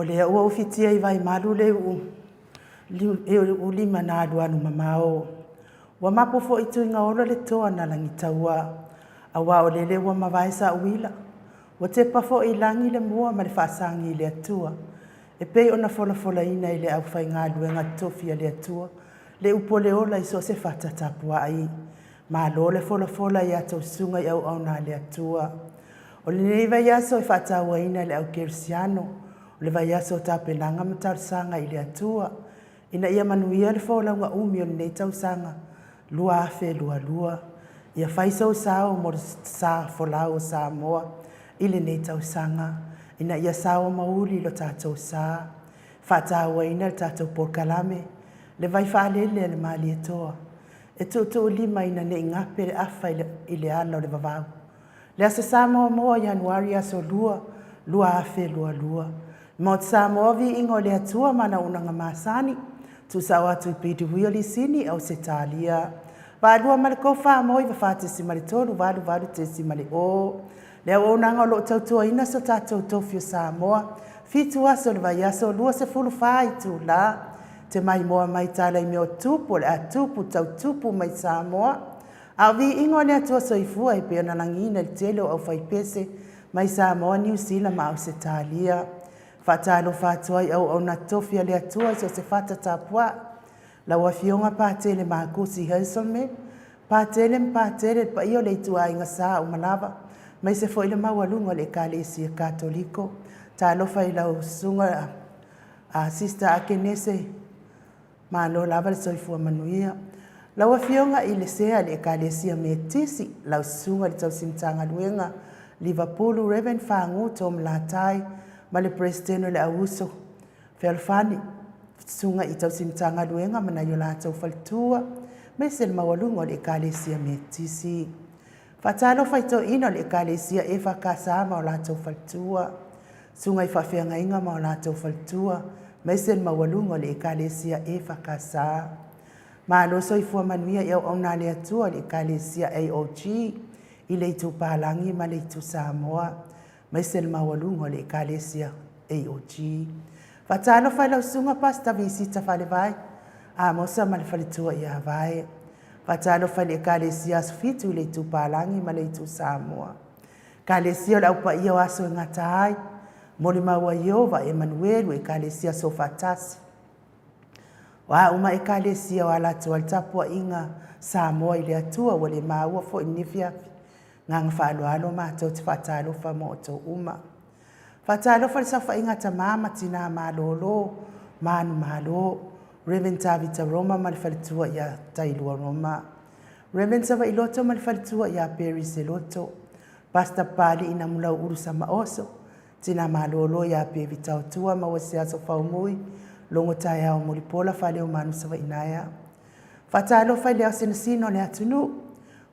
O lea ua ufitia i vaimalu le ulima na alualu mamao. Ua mapu foi Tuigaolo le toa na lagitaua, aua o lele ua mavae saauila. Ua tepa foi i lagi le mua ma le faasagi i le Atua, e pei ona folafolaina e le aufaigaluega totofi a le Atua le upu o le ola i so o se fata tapuai. Malo le folafola i a outou susuga i auauna a le Atua. O lenei vaiaso e faatauaina e le au kerisiano, o le vaiaso o tapenaga ma talosaga i le Atua, ina ia manuia le folauga umi o lenei tausaga 2022. Ia fai sou sao mo le sa folau o Samoa i lenei tausaga, ina ia sao ma uli lo tatou sa. Faatauaina le tatou polokalame, le vaifaalele a le Malietoa, e tuutuulima ina ne i gape le afa i le ala o le vavau. Le Aso Sa muamua o Ianuari aso 2, 2022. Maota Samoa, viiga o le Atua ma ana auaunaga masani, tuusao atu i PW Lisini, Ausetalia. Vaalua ma le Kofa mo 94.3 88.0. Le auaunaga o lo o tautuaina so tatou tofi o Samoa, 7 aso o le vaiaso, 24 itula. Te maimoa mai tala i mea o tupu o le a tupu tau tupu mai Samoa. A o viiga o le Atua soifua e pei ona lagiina i le tele o aufaipese mai Samoa, Niu Sila ma Ausetalia. Faatalofa atu ai auauna totofi a le Atua i so o se fata tapuai. Lau Afioga Patele Makusi Hazelman, Patele ma Patele, le paia o le ituaiga sa uma lava, maise foi le maualuga o le Ekalesia Katoliko. Talofa i lau susuga a Sister Akenese, malo lava le soifua manuia. Lau Afioga i le Sea i le Ekalesia Metisi, lau susuga i le Tausi Matagaluega Livapulu Reverend Fagu Tom Latai ma le Peresetene o le Auuso Fealofani, susuga i Tausi Matagaluega ma nai o latou faletua, aemaise le maualuga o le Ekalesia Metisi. Faatalofa i toeaiina o le Ekalesia EFKS ma o latou faletua, susuga i faafeagaiga ma o latou faletua, aemaise le maualuga o le Ekalesia EFKS. Malo soifua manuia i auauna a le Atua i le Ekalesia AOG i le itu Palagi ma le itu Samoa, aemaise le maualuga o le Ekalesia AOG. Faatalofa i lau susuga Pastor Visita Falevai, Amosa ma le faletua ia Vae. Faatalofa i le Ekalesia Aso Fitu i le itu Palagi ma le itu Samoa. Ekalesia o le Au Paia o Aso e Gata Ai, Molimau a Ieova, Emanuelu, Ekalesia Soofaatasi. O a uma Ekalesia o ala atu ai le tapuaiga Samoa i le Atua ua le maua foi i lenei afiafi. Agaga faaaloalo matou te faatalofa mo outou uma. Faatalofa i le saofaiga a tama ma tina malolo, manumalo, Rev. Tavita Roma ma le faletua ia Tailua Roma. Rev. Savailoto ma le faletua ia Perry Seloto. Pastor Papali'i Namulau'ulu Samaoso, Tina malolo ia Pevi Taotua maua se aso faumui, logo taeao mulipola Faleomanu Savainaea. Faatalofa i le ao sinasina o le atunuu,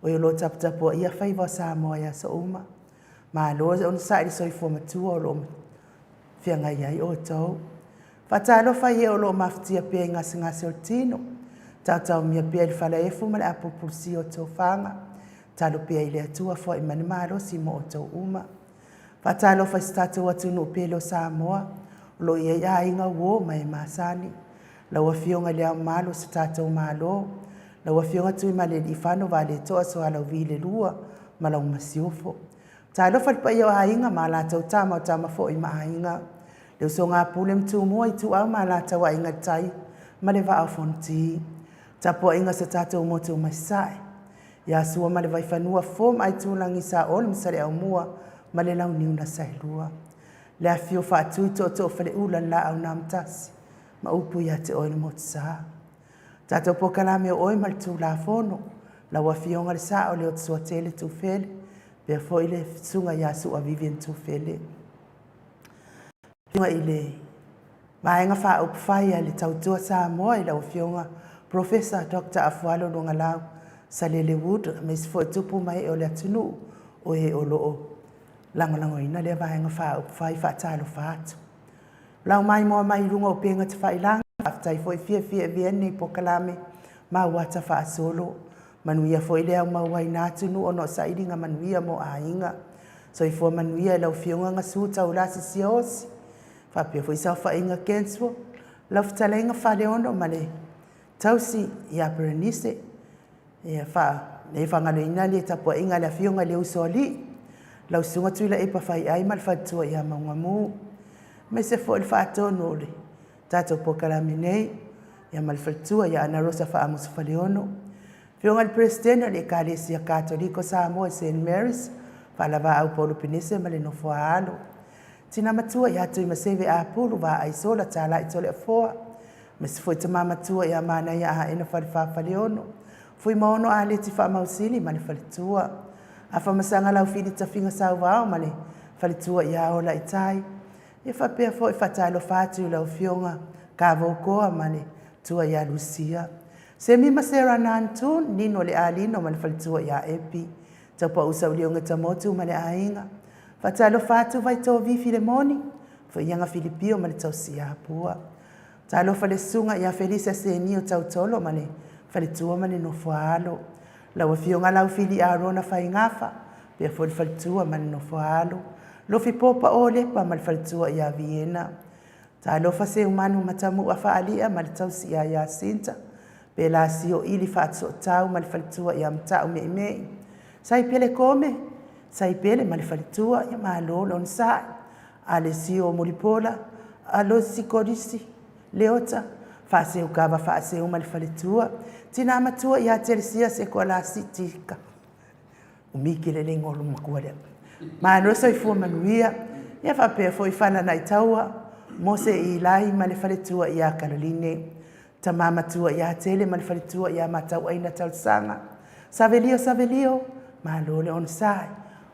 o e o lo o taputapuaia faiva o Samoa i aso uma. Malo le onosai i le soifua matua o lo o feagai ai outou. Faatalofa i e o lo o mafatia pea i gasegase o le tino, taotaomia pea i le falaefu ma le apulupulusia o tofaga, talo pea i le Atua foai mai le malosi mo outou uma. Faatalofa i si tatou atunuu pele o Samoa, o lo o i ai aiga uo ma e masani. Lau Afioga i Le Ao Mamalu o si tatou Malo, lau Afioga Tuimalealiifano Vaaletoa Sualauvi II ma lau Masiofo. Talofa i le paia o aiga ma a latou tama, o tama foi ma aiga. Le usoga a Pule ma Tumua, Ituau ma Alataua, Aiga i le Tai ma le Vaa o Fonoti. Tapuaiga a si o tatou motu mai Sasae, ia Sua ma le Vaifanua, Fofo ma Aitulagi, Saole ma Saleaaumua ma le Launiu na Saelua. Le afifio o Faatui, Tootoo o Faleula, le Laau na Amotasi ma upu ia te oe le Motusa. Tatou polokalame o oe ma le Tulafono, lau Afioga le Sao o Leotosuatele Tufele, faapea foi le Susuga ia Su'a Vivian Tufele. Afioga i le Vaega Faaupufai a le Tautua Samoa i lau Afioga Professor Dr. Afualo Luagalau Salele Wood, aemaise foi tupu ma ee o le atunuu o e o lo o lagolagoina lea Vaega Faaupufai. Faatalofa atu. Lau maimoa mai i luga o upega tafailagi, faafetai foi fiafia e avea lenei polokalame ma auata faasolo. Manuia foi le aumauaina atunuu ona o sailiga manuia mo aiga. Soifua manuia i lau Afioga Gasu Taulasi Siaosi. Faapea foi saofaiga Kensville, lau fetalaiga Faleono ma le tausi ia Berenice. Ia fa le faagaloina le tapuaiga a le afioga i le Usoalii, lau Susuga Tuilaepa Faiai ma le faletua ia Maugamu, aemaise foi le faatonu o le tatou polokalame nei, ia ma le faletua ia Ana Rosa Faamusu Faleono, Afioga i le Peresetene o le Ekalesia Katoliko Samoa i Saint Mary's, Faalavaau Paulo Penese ma le nofo a alo, Tina matua ia Tuimaseve Apulu Vaai Sola Talai Toleafoa, aemaise foi tama matua ia Manaia Aena Falefa Faleono, Fuimaono Aleti Faamausili ma le faletua, Afamasaga Laufili Tafiga Sauvao ma le faletua ia Ola Itai. Ia faapea foi faatalofa atu i lau Afioga Kavokoa ma le tua ia Lusia. Semi ma Sera Nantu, Nino le Alino ma le faletua ia Epi, Taupau Saulioga Tamotu ma le aiga. Faatalofa atu Vaitovi Filemoni, Foiaga Filipio ma le tausi Apua. Talofa le susuga ia Felisa Senio Tautolo ma le faletua ma le nofo a alo. Lau Afioga Laufili Arona Faigafa, pea foi le faletua ma le nofo a alo. Lofi Popa Olepa ma le faletua ia Viena. Talofa Seumanu Matamua Faalia ma le tausi ia Iasinta. Pelasio Ili Faatootau ma le faletua ia Matau Meimei. Saipele Kome, Saipele ma le faletua, ia malo le onosai. Alesio Mulipola, Alosi Kolisi, Leota, Faaseu Kava Faaseu ma le faletua, Tina matua ia Telesia Sekola Tika. Umiki le lengo lo matua lea. Malo soifua manuia. Ia faapea foi falana i taua, Mose Ilai ma le faletua ia Karoline. Tama matua ia Tele ma le faletua ia Matauaina Talosaga. Savelio Savelio, malo le onosai.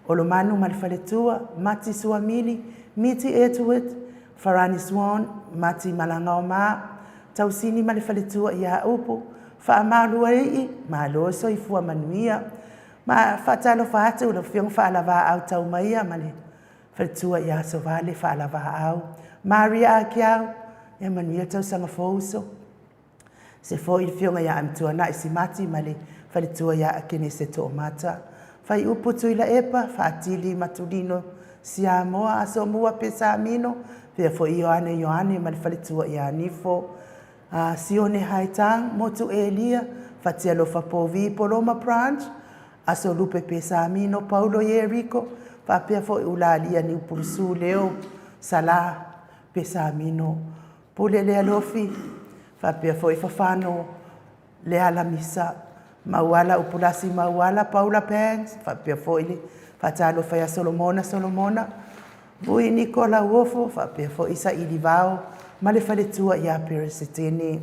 Olomanu ma le faletua, Mati Suamili, Miti Edward, Farani Swan, Mati Malagaoma, Tausini ma le faletua ia Upu, Faamaluai'i, malo soifua manuia. Ma faatalofa atu lau Afioga Faalavaau Taumaia ma le faletua ia Sovale Faalavaau. Maria Akiau, ia manuia tausaga fou uso. Se foi le afioga ia Amituanai Simati ma le faletua ia Akenese Toomata. Faiupu Tuilaepa, Faatili Matulino Siamoa, Asomua Pesamino, pea foi Ioane Ioane ma le faletua ia Nifo. Sione Haitang, Motu Elia, Fatialofa Povi, Poloma Branch, Aso Lupe Pesamino, Paulo Ieriko, faapea foi Ulalia Niupulusu Leo, Sala Pesamino, Pule Lealofi, faapea foi Fafano Leala Misa, Mauala Upulasi Mauala, Paula Banks, faapea foi le faatalofa ia Solomona Solomona, Vui Nikola Uofo, faapea foi Saili Vao ma le faletua ia Peresetene.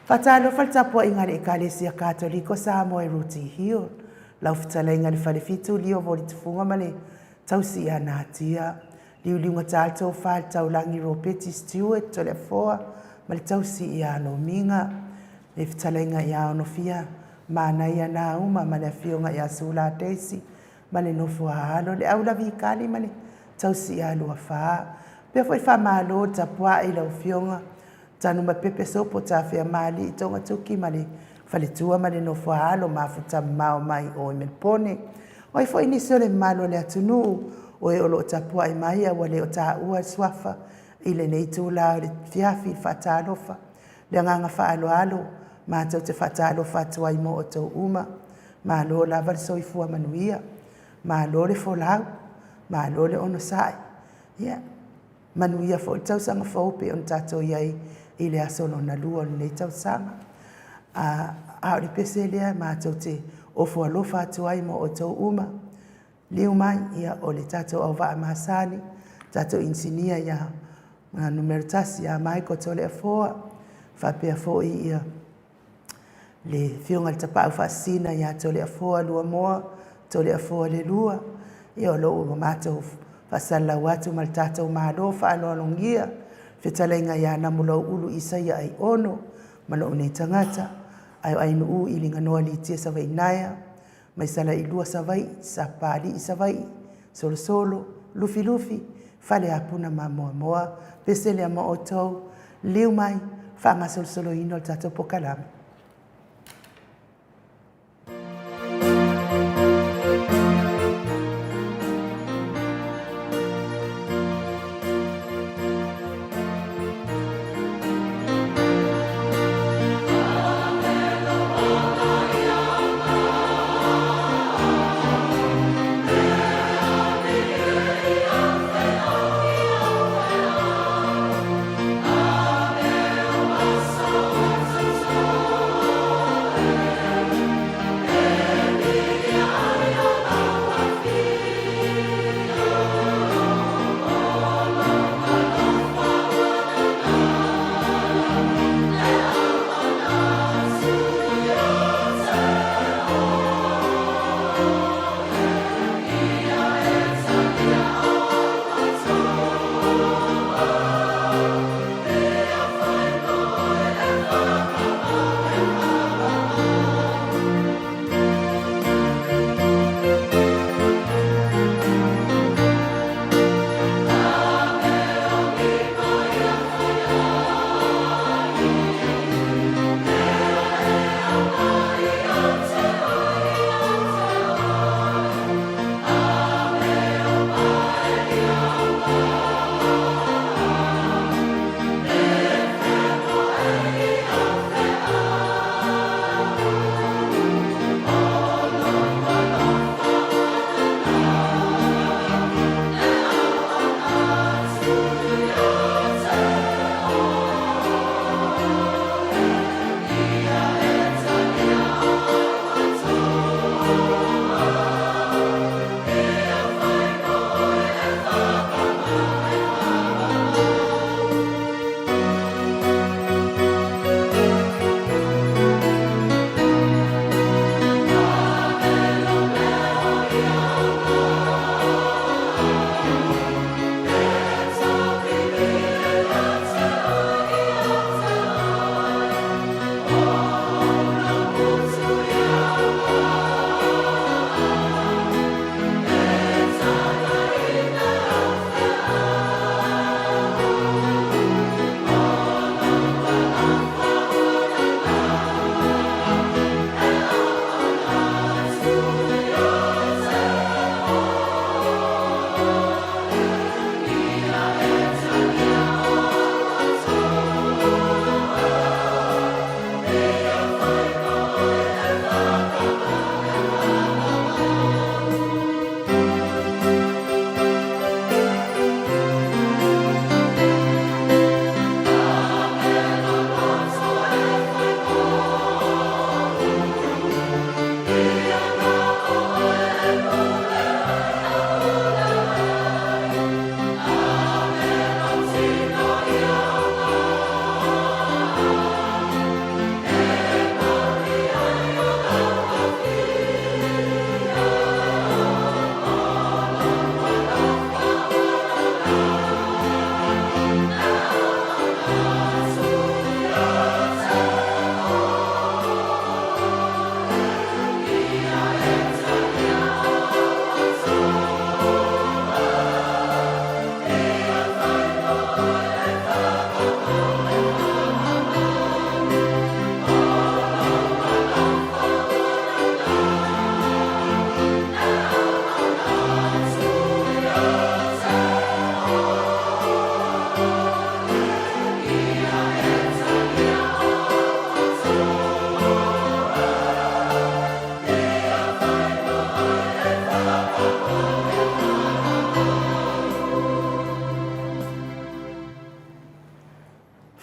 Faatalofa le tapuaiga a le Ekalesia Katoliko Samoa i Rooty Hill, lau fetalaiga i le Falefitu Lio Volitufuga ma le tausi ia Natia, Liuliuga ta le tofa i le taulagi Ropeti Stewart Toleafoa ma le tausi ia Lomiga, le fetalaiga ia Onofia Manaia Nauma ma le afioga ia Sula Daisy ma le nofo a alo, le Aulavikali ma le tausi ia Luafa. Pea foi faamalo tapuai lau afioga Tanumapepe Sopo Tafea Maali'i Togatuki ma le faletua ma le nofo a alo mafuta mamao mai o i Melpone. O ai foi nisi o le mamalu o le atunuu o e o lo o tapuai mai a ua le o taua le suafa i lenei itula o le afiafi i le faatalofa, le agaga faaaloalo matou te faatalofa atu ai mo outou uma. Malo lava le soifua manuia, malo le folau, malo le onosai. Ia, manuia foi le tausaga fou pei ona tatou i ai i le aso lona lua o lenei tausaga. A o le pese lea matou te ofo alofa atu ai mo outou uma. Liu mai, ia, o le tatou auvaa masani, tatou inisinia ia numera 1 ia Michael Toleafoa, faapea foi ia le afioga i le Tapaau Faasisina ia Toleafoa Luamoa, Toleafoa le Lua, ia o lo o ua matou faasalalau atu ma le tatou Malo faaaloalogia fetalaiga ia Namulauulu Isaia Aiono ma lou nei tagata, ae o Ainuu i Liganoa Litia Savainaea, mai Salailua Savaii, Sapapalii Savaii, Solosolo, Lufilufi, Faleapuna ma Moamoa. Pese lea mo outou, liu mai, faagasolosoloina o le tatou polokalame.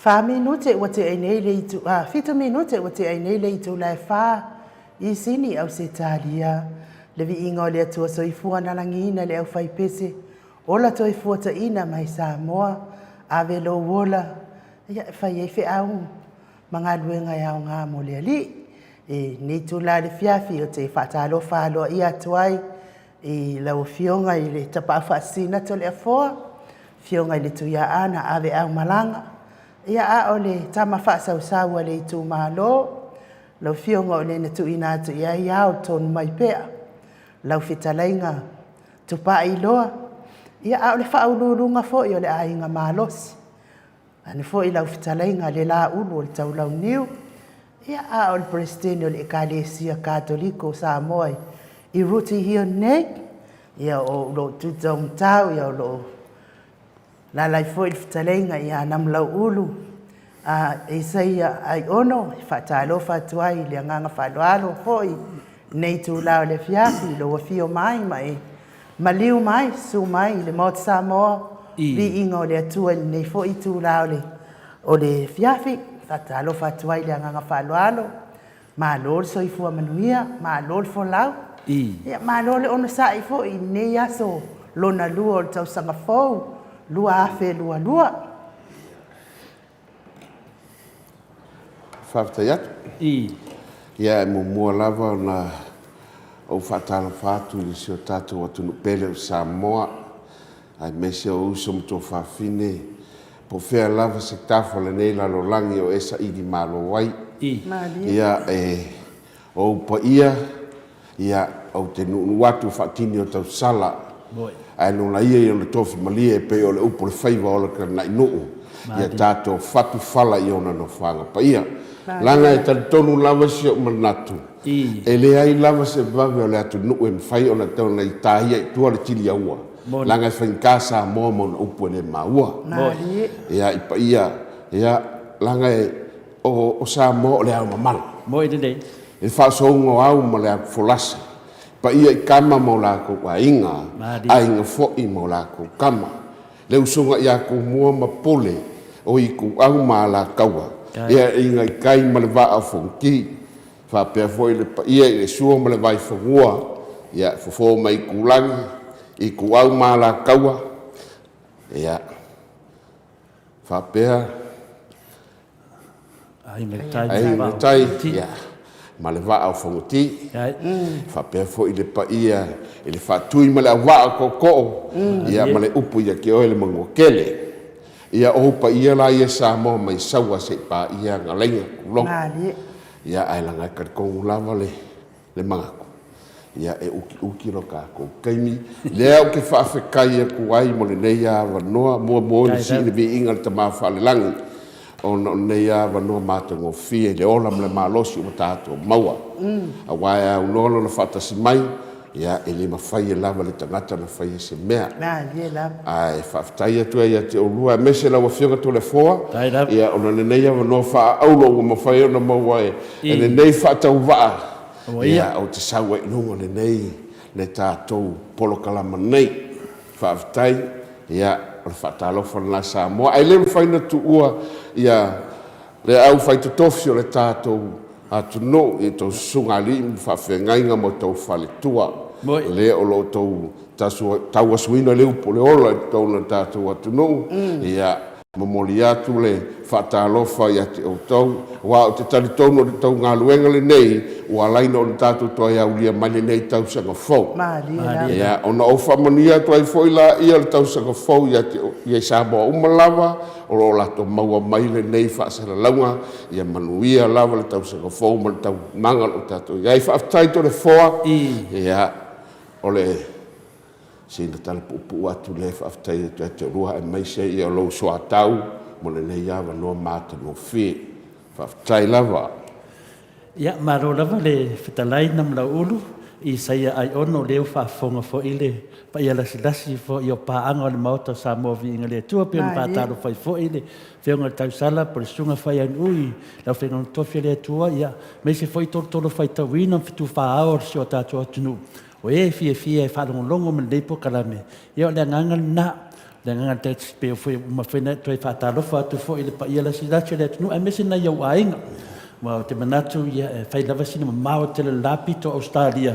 Wha minute ua tea nei le itu, a, 7 minute ua tea nei le itula e whā i Sini, Ausetalia. Le viiga o le Atua soifua na lagiina le aufaipese, ola toe fuataina mai Samoa, ave lou ola, ia e fai ai feau ma galuega e aoga mo le Alii. E lenei itula i le afiafi ou te faatalofa aloaia atu ai i lau Afioga i le Tapaau Faasisina Toleafoa, Afioga i le Tuiaana Aveau Malaga, ia a o le tama faasausau a le itumalo, lau Afioga o le na tuuina atu i ai ao tonu mai pea, lau fetalaiga Tupailoa, ia a o le faauluuluga foi o le aiga malosi. Ane foi lau fetalaiga le Laulu o le Taulauniu, ia a o le Peresetene o le Ekalesia Katoliko o Samoa i Rooty Hill nei, ia o lou tutaumatau, ia o loo lalai foi le fetalaiga ia Namulauulu a Isaia Aiono, e faatalofa atu ai i le agaga faaaloalo foi nei itula o le afiafi i lou afio mai ma e maliu mai, susu mai i le Maota Samoa, viiga o le Atua i lenei foi itula o le afiafi. Faatalofa atu ai i le agaga faaaloalo, malo le soifua manuia, malo le folau, ia malo le onosai foi i lenei aso lona lua o le tausaga fou 2022. Faafetai atu. Ia, e muamua lava ona ou faatalofa atu i si o tatou atunuu pele o Samoa, aemaise o uso ma tuafafine, po o fea lava se tafa o lenei lalolagi o e saili malo ai. Ia, e o ou paia, ia, ou te nuunuu atu i faatini o tausala, ae lolaia i ona tofi malie e pei o le upu o le faiva o ola nuu, ia tatou fatu fala i ona nofoaga paia. Leaga e talitonu lava si ou manatu, e leai lava se vave o le atunuu e mafai ona taia i tua le tiliaua, leaga e faigata Samoa ma ona upu e le maua. Ia, i paia, ia, leaga o Samoa o le ao mamala. I le faasouga o au ma le atufolasa, paia i tama ma o latou aiga, aiga foi ma o latou tama. Le usoga ia Tumua ma Pule, o Ituau ma Alataua, le aiga i tai ma le vaa o Fonoti, faapea foi le paia i le Sua ma le Vaifanua, ia, Fofo ma Aitulagi, Ituau ma Alataua, ia, faapea Aiga i le Tai ma le Vaa o Fonoti, faapea foi le paia i le Faatui ma le Auvaa o Tootoo, ia ma le upu ia te oe le Manuatele. Ia o ou paia la ia Samoa mai Saua seia paia Galaina, tulou. Ia ae leaga e talitonu lava le le manatu, ia e utiuti lo tatou taimi. Lea ou te faafetai atu ai mo lenei avanoa, muamua ona sii le viiga i le Tama Faalelagi ona o lenei avanoa matagofie i le ola ma le malosi ua tatou maua. Aua e aunoa lona faatasi mai, ia e le mafai lava e le tagata ona faia se mea. Ae faafetai atu ai ia te oulua aemaise lau Afioga Toleafoa, ia ona o lenei avanoa faaauro ua mafai ona maua e lenei faatauvaa, ia ou te sau ai i luga o lenei le tatou polokalama nei. Faafetai, ia o le faatalofa lena Samoa. Ae le mafai ona tuua ia le aufai totofi o le tatou atunuu i tou susuga alii ma faafeagaiga ma outou faletua, le o lo o outou tauasuina le upu o le ola i totonu o le tatou atunuu. Ia, momoli atu le faatalofa ia te outou, aua ou te talitonu o le tou galuega lenei ua ala ai ona tatou toe aulia mai lenei tausaga fou. Ia, ona ou faamanuia atu ai foi laia o le tausaga fou ia te ia Samoa uma lava o lo o latou maua mai lenei faasalalauga. Ia manuia lava le tausaga fou ma le taumaga o lo o tatou i ai. Faafetai Toleafoa. Ia, o le sina tala puupuu atu lea e faafetai atu ia te oulua aemaise ia lou soatau mo lenei avanoa matagofie. Faafetai lava. Ia, malo lava le fetalai Namulauulu, Isaia Aiono, o lea ua faafofoga foi le paia lasilasi foi o paaga o le Maota o Samoa Viiga i le Atua, pei ona faatalofa ai foi le Afioga i le Tausala po o le Susuga Faiaunuu i lau Afioga Tofi o le Atua, ia, aemaise foi tolotolo faitauina ma fetufaao o si o tatou atunuu, o e fiafia e faalogologo ma lenei polokalame, ia o le agaga lena. Le agaga le tatou pei foi uma foi na toe faatalofa atu foi i le paia lasilasi o le atunuu aemaise nai ou aiga. Aua ou te manatu ia e fai lava sina mamao tele o le la pito o Ausetalia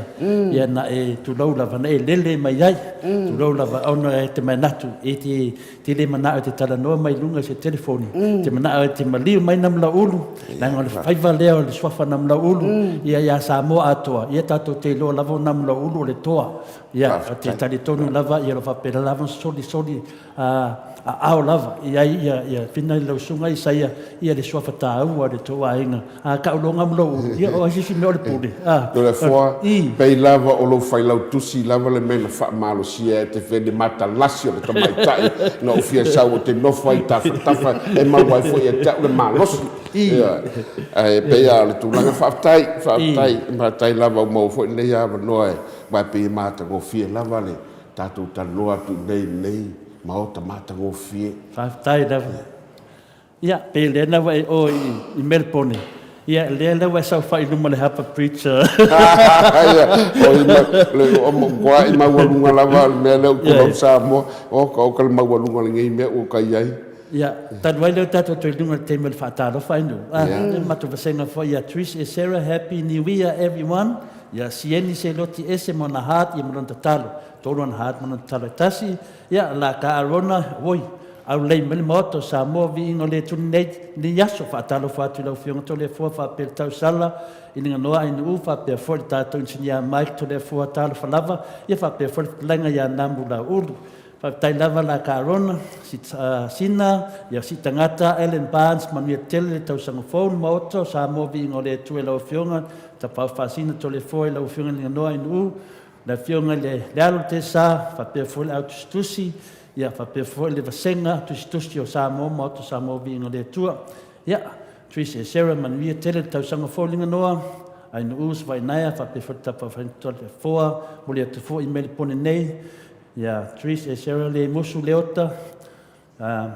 ia na e tulou lava na e lele mai ai. Tulou lava ona e te manatu e te te le manao e te talanoa mai luga i se telefoni, te manao e te maliu mai Namulauulu, leaga o le faiva lea o le suafa Namulauulu ia ia Samoa atoa, ia tatou te iloa lava o Namulauulu o le toa. Ia, ou te talitonu lava, ia o lo o faapena lava ona solisoli aao lava i ai ia, ia fina i lau susuga Isaia, ia le suafa taua o le tou aiga. A tau loa gamu lou ulu, ia o ai se isi mea o le pule, a. Toleafoa, pei lava o lou failautusi lava le mea na faamalosia e te fai le matalasi o le tamaitai na ou fia sau ou te nofo ai i tafatafa e maua ai foi ia te au le malosi. Ioe. Ae pei lava o le tulaga, faafetai, faafetai, faafetai lava ua maua foi lenei avanoa e Aua e pei e matagofie lava le tatou talanoa atu i inei i lenei Maota matagofie. Faafetai lava. Ia, pei o lea na ua e o i Melbourne, ia lea la ua e saofai i luma o le Harbour Bridge. Ia, o i ma, le o matua i maualuga lava o le mea lea ou tulou Samoa, oka oka le maualuga o lenei mea ua ka i ai. Ia, talu ai lea o tatou toe i luga i le taimi o le faatalofa ai nuu. Ah, le matou vasega foi ia Trish e Sarah, Happy New Year everyone. Ia Sieni Seloti ese ma ona heart ia ma lona tatalo. Tolu ana heart ma lona tatalo e tasi. Ia la ka Arona, oi, aulei mai le Maota o Samoa viiga o le tuli nei, nei aso. Faatalofa atu i lau Afioga Toleafoa faapea le tausala i Liganoa Ainuu faapea foi le tatou Inisinia Mike Toleafoa talofa lava. Ia faapea foi le fetalaiga ia Namu Laulu. Faafetai lava la ka Arona, Sina, ia Sitagata, Ellen Barnes, manuia tele le tausaga fou le Maota o Samoa viiga o le Atua i lau Afioga, Tapaau Faasina Toleafoa i lau Afioga Liganoa Ainuu, le Afioga i le Lealo Tesa, faapea foi le Au Tusitusi, ia faapea foi le Vasega Tusitusi o Samoa, Maota o Samoa viiga o le Atua. Ia, Trish e Sarah, manuia tele le tausaga fou Liganoa, Ainuu, Savainaea, faapea foi le Tapaau Faasina Toleafoa, momoli atu foi i Melipone nei, Ia Trish e Sarah le Musu Leota,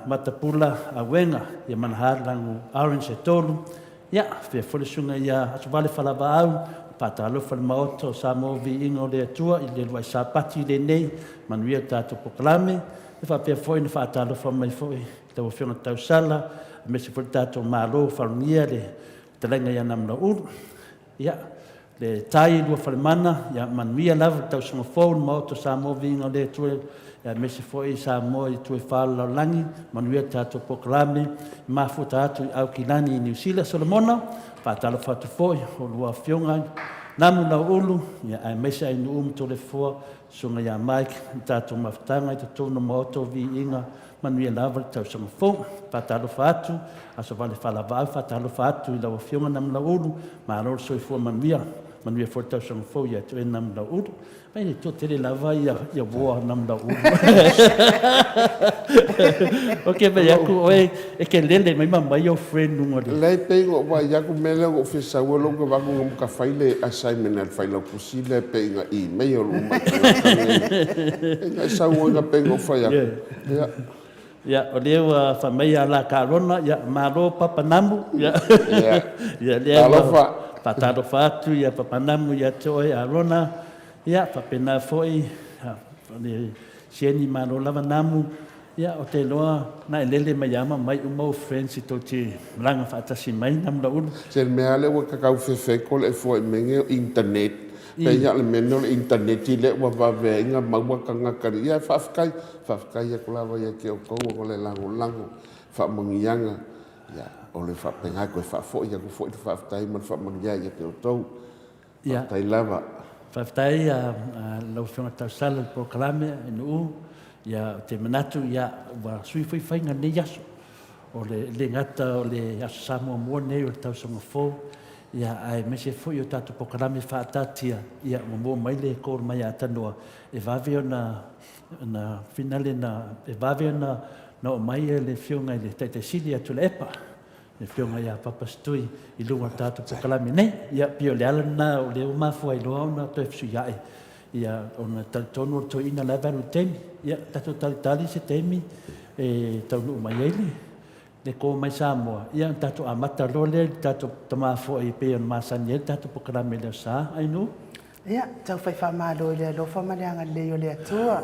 Matapula Auega, ia Manahar Lagu Orange e tolu, ia faapea foi le susuga ia Asovale Falavaau, faatalofa le Maota o Samoa Viiga o le Atua i le uluai Sapati lenei, manuia le tatou polokalame, ia faapea foi ona faatalofa mai foi lau Afioga Tausala, aemaise foi le tatou Malo Falugia le fetalaiga ia Namulauulu. Ia, le tai Luafalemana, ia manuia lava le tausaga fou i le Maota o Samoa Viiga o le Atua, ia aemaise foi Samoa i itu e fa o le lalolagi, manuia le tatou polokalame, mafuta atu i Aukilani i Niu Sila. Solomona, faatalofa atu foi o lua afioga Namu Lauulu, ia aemaise Ainuu ma Toleafoa, Susuga ia Mike, le tatou mafutaga i totonu o Maota o Viiga, Manuia lava le tausaga fou. Faatalofa atu, Aso Vale Faalavaau, faatalofa atu i lau Afioga Namulauulu, malo le soifua manuia, manuia foi le tausaga fou ia te oe Namulauulu. Mai le toatele lava ia ia uoa Namulauulu. Ok fai atu oe e te lele mai ma mai ou friend luga le. Leai pei na ou vaai atu mea lea na ou fia sau ai lou na vaai atu na muta fai le assignment a le failautusi lea pei na email uma i tagata nei. Pei na e sau ai na pei na ou fai atu. Ia. Ia, o lea ua fai mai ia la Carona, ia, malo Papa Namu. Ia, ia lea ua faatalofa atu ia Papa Namu ia te oe Arona. Ia, faapena foi le Sieni malo lava Namu. Ia, ou te iloa na e lele mai lava ma mai uma ou friends i tou te malaga faatasi mai Namu Laulu. Se le mea lava lea ua tatau fefeko le efua i mea nei o internet. Pei lava o le mea nei o le internet lea ua vave ai ona maua tagata ia faafetai, faafetai atu lava ia te outou ona o le lagolago faamanuiaga ia o le faapena e toe faafoi atu foi le faafetai ma le faamanuia ia te outou. Faafetai lava. Faafetai lau Afioga Tausala i le polokalame i Nuu. Ia ou te manatu ia ua sui foi faiga lenei aso. O le le gata o le Aso Sa muamua lenei o le tausaga fou, ia aemaise foi o tatou polokalame faataatia, ia ua maua mai le call mai ia Tanoa e vave ona ona finale na e vave ona na oo mai le Afioga i le Taitai Sili ia Tuilaepa, le Afioga ia Papa Setui i luga o le tatou polokalame nei. Ia pei o le ala lena o lea ua mafua ai loa ona toe fesuiai Ia, ona talitonu o le toeaina la e valu i le taimi. Ia, tatou talitali se taimi e taunuu mai ai le, le kō mai Samoa, ia ona tatou amata loa lea i le tatou tama foi e pei ona masani ai le tatou polokalame i le Aso Sa. Ainuu? Ia, tau fai faamalo i le alofa ma le agalelei o le Atua.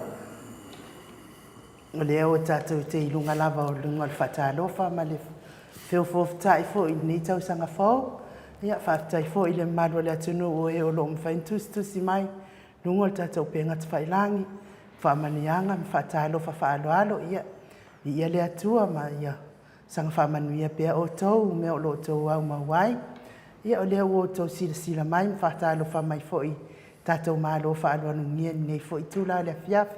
O lea ua tatou te i luga lava o luga o le faatalofa ma le feofoofotai foi i lenei tausaga fou. Ia, faafetai foi i le mamalu o le atunuu o e o lo o mafai ona tusitusi mai i luga o le tatou upega tafailagi, faamanuiaga ma faatalofa faaaloalo. Ia, viia le Atua ma ia saga faamanuia pea outou i mea o lo o outou aumau ai. Ia, o lea ua outou silasila mai ma faatalofa mai foi i tatou malo faaaloalogia i lenei foi itula o le afiafi.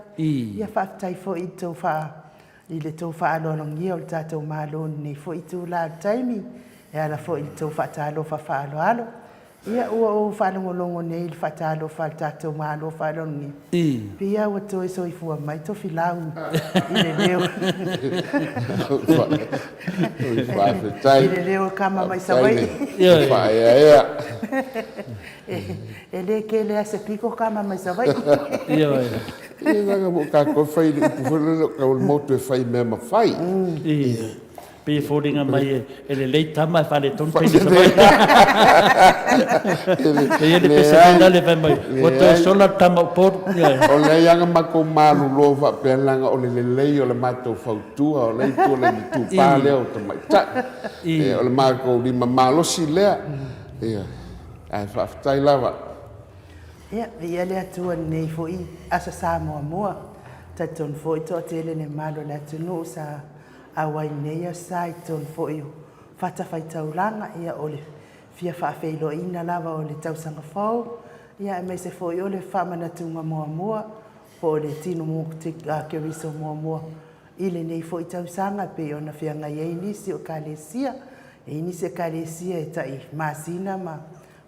Ia faafetai foi i le tou faa, i le tou faaaloalogia o le tatou malo i lenei foi itula o le taimi, e ala foi i le tou faatalofa faaaloalo. Ia, ua ou faalogologo nei i le faatalofa a le tatou malo faaaloalogia, pei lava ua toe soifua mai Tofilau i le leo, Faafetai. i le leo o tama mai Savaii. Ioe. Faaeaea. E le tele lava se pito tama mai Savaii. Ioe. Ia leaga ua tatou fai i le upu foi lele o tau o le motu e fai mea ma fai. Pei e foliga mai e lelei tama ae faaletonu teine Savaii. E i ai le pese foi lale fai mai, ua toe sola le tama o Upolu. Ioe. O lea ia na matou malolo faapea leaga o le lelei o le matou fautua o lea itu o le itupa lea o tamaitai. O le matou lima malosi lea. Ia, ae faafetai lava. Ia, viia le Atua i lenei foi Aso Sa muamua. Talitonu foi toatele le mamalu o le atunuu sa auai i lenei Aso Sa i totonu foi o fatafaitaulaga, ia o le fia faafeiloaiina lava o le tausaga fou, ia aemaise foi o le faamanatuga muamua po o le tino Keriso muamua i lenei foi tausaga e pei ona feagai ai nisi o Ekalesia. E i ai nisi Ekalesia e tai masina ma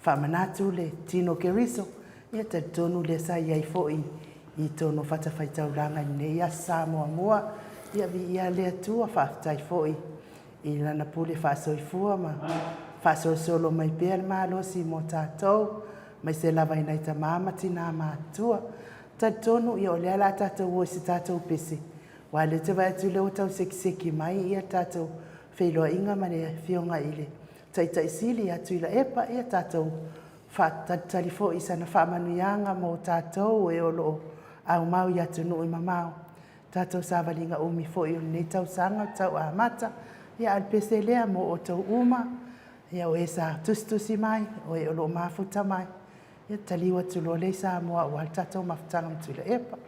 faamanatu le tino Keriso, ia talitonu lea sa i ai foi i totonu o fatafaitaulaga i lenei Aso Sa muamua. Ia viia le Atua, faafetai foi i Lana pule faasoifua ma faasolosolo mai pea le malosi mo tatou, aemaise lava i nai tama ma tina matutua. Talitonu ia o lea o le a tatou o i se tatou pese, aua o lea ou te vaai atu o lea ua tau sekiseki mai ia le tatou feiloaiga ma le Afioga i le Taitai Sili ia Tuilaepa, ia tatou faatalitali foi i sana faamanuiaga mo tatou e o lo o aumau i atunuu e mamao. Tatou savaliga umi foi o lenei tausaga o tau amata, ia a o le pese lea mo outou uma, ia o e sa tusitusi mai, o e o lo o mafuta mai, ia taliu atu loa lea i Samoa aua le tatou mafutaga ma Tuilaepa.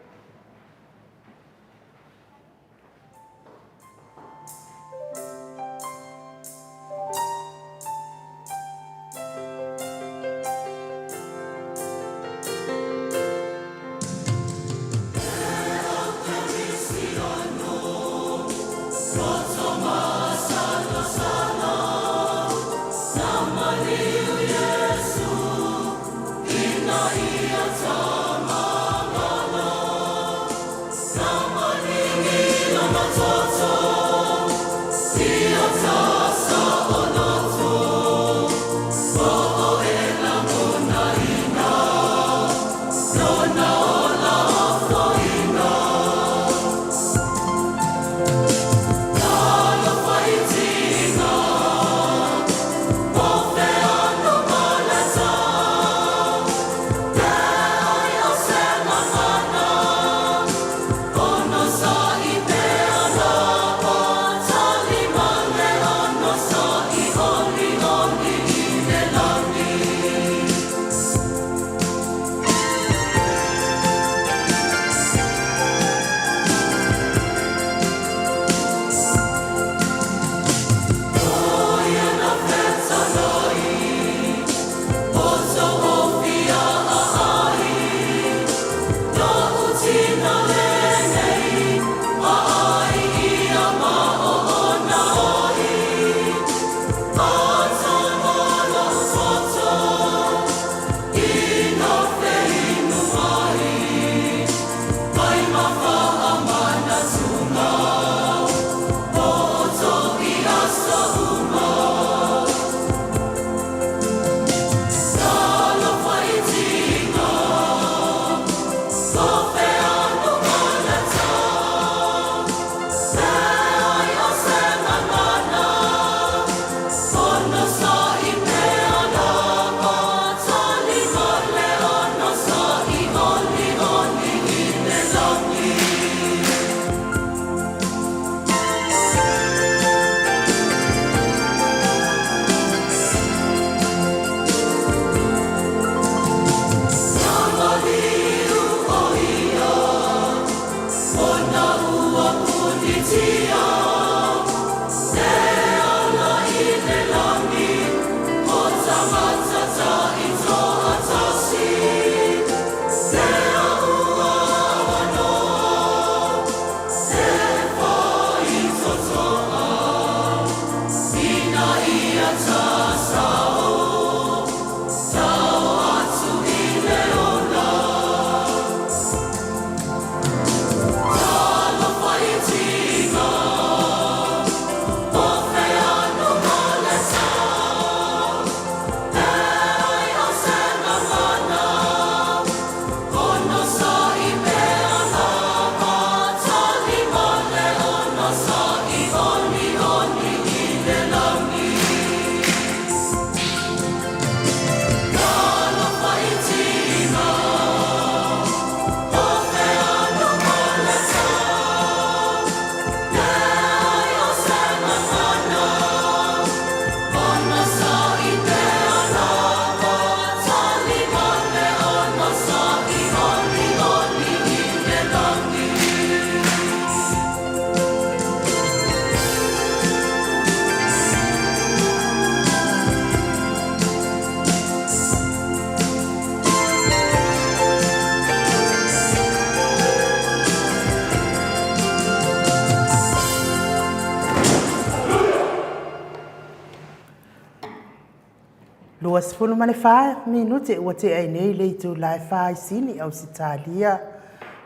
24 minute ua tea ai nei le itula e fa i Sini, Ausetalia,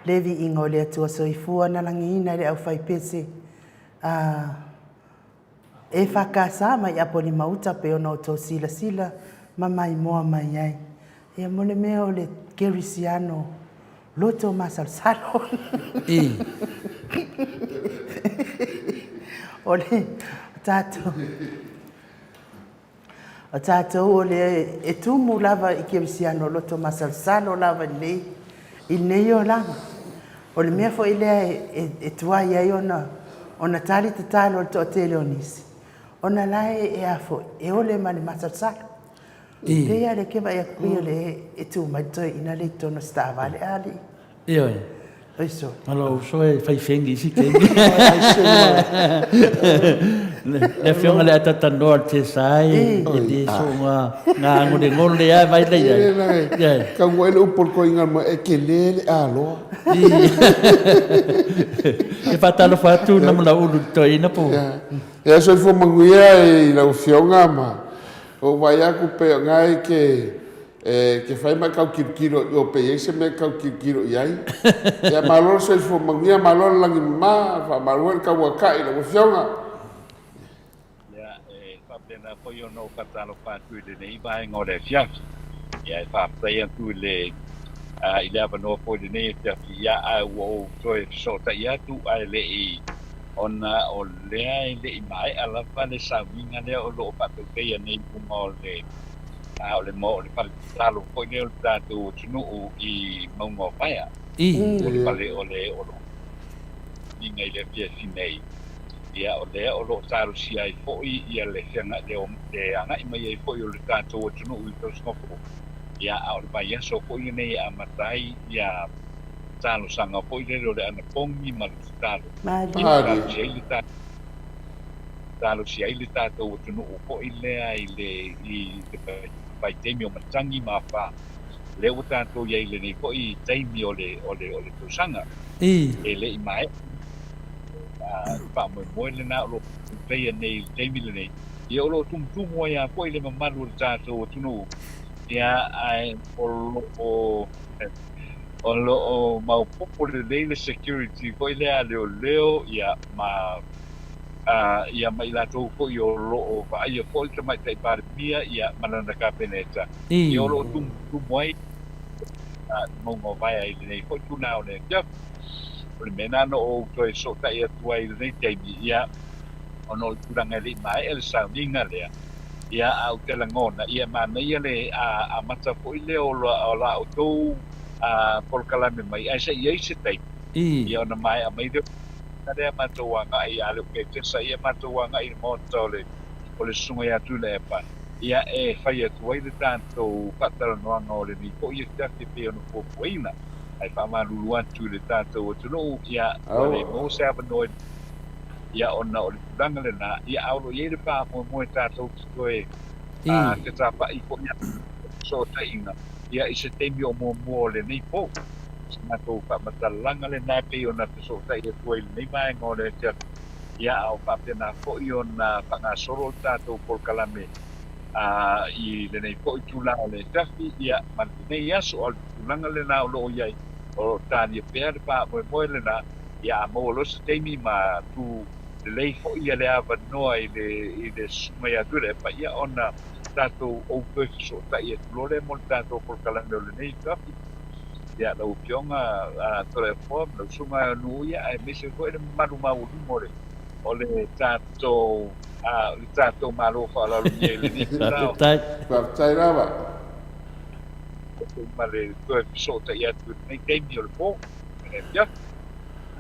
le viiga o le Atua Soifua na lagiina e le aufaipese a EFKS mai Apolima-uta pei ona outou silasila ma maimoa mai ai. Ia mo le mea o le kerisiano loto masalosalo. O le tatou O tatou o le e tumu lava i kerisiano loto masalosalo lava i lenei i lenei olaga. O le mea foi lea e tuai ai ona ona tali tatalo a le toatele o nisi, ona la e a foi, e ole ma le masalosalo. E pei lava o lea e te vaai atu pei o lea e tu mai le toeaina lea i totonu o se taavale a alii. Ioe. Oi sole. Ma lou uso e fai fegi i isi taimi. Le afioga i le Atatanoa o le TSI, e le soona gagolegole lava vai la i ai. Ioe. Tau ai le upu a le toeaina mai, e tele le aloa. E faatalofa atu Namulauulu i le toeaina po. Ia soifua manuia i lau afioga ma ou vaai atu pei o lena e te E te fai ma e tau tilotilo i o pe i ai se mea e tau tilotilo i ai. Ia malo le soifua manuia, malo le lagi mama, faamalo foi le tauatai i lau Afioga. Ia, e faapena foi ona ou faatalofa atu i lenei vaega o le afiafi. Ia, e faafetai atu i le i le avanoa foi i lenei afiafi, ia, ae ua ou toe fesootai atu ae le i ona o lea e le i maea lava le sauniga lea o lo o faatautaia nei i luga o le a o le o le fale tatalo foi lea o le tatou atunuu i Mauga o Vaea. O le fale o le o lo inga i le afiafi nei. Ia o lea o lo o talosia ai foi ia le feaga le le agai mai ai foi o le tatou atunuu i le tausaga fou. Ia a o le vaiaso foi lenei e amata ai ia talosaga foi lele o le anapogi ma le tatalo. Ia talosia ai le tatou talosia ai le tatou atunuu foi lea i le i le vaitaimi o matagi ma afa, lea ua tatou i ai i lenei foi taimi o le o le o le tausaga. E le i maea le faamoemoe lena o lo o taumafai nei i le taimi lenei, ia o lo o tumutumu ai lava foi le mamalu o le tatou atunuu, ia ae o lo o o lo o maopoopo lelei le security foi lea a leoleo ia ma ia ma i latou foi o lo o vaaia foi le Tamaitai Palemia ia ma lana Kapeneta, ia o lo o tumutumu ai le mauga o Vaea i lenei foi tulaga o le afiafi. O le mea lena na ou toe fesootai atu ai i lenei taimi, ia, ona o le tulaga e le i maea le sauniga lea, ia, ae ou te lagona, ia, e manaia le amata foi lea o la outou polokalame mai, ae se i i ai se taimi, ia ona maea mai lea lea matou agai a le o Petesa, ia matou agai i le maota o le o le Susuga ia Tuilaepa, ia e fai atu ai le tatou faatalanoaga o lenei foi afiafi e pei ona fuafuaina. Ae faamalulu atu i le tatou atunuu, ia ua le maua se avanoa ia ona o le tulaga lena, ia a o lo o i ai le faamoemoe tatou te toe fetapa'i foi i fesootaiga ia i se taimi o muamua o lenei po. O se matou faamatalaga lena e pei ona fesootai atu ai i lenei vaega o le afiafi, ia a o faapena foi ona faagasolo le tatou polokalame i lenei foi itula o le afiafi, ia ma lenei aso. A o le tulaga lena o lo o i ai, o lo o talia pea le faamoemoe lena, ia a maua loa se taimi ma tu lelei foi ia le avanoa i le i le susuga ia Tuilaepa, ia ona tatou ou toe fesootai atu loa lea mo le tatou polokalame o lenei afiafi. Ia, lau Afioga Toleafoa ma lau Susuga Nuuia, aemaise foi le mamalu maualuga o le o le tatou le tatou Malo faaaloalogia i lenei itula. Faafetai. Faafetai lava. Ma le toe fesootai atu i lenei taimi o le po ma le afiafi.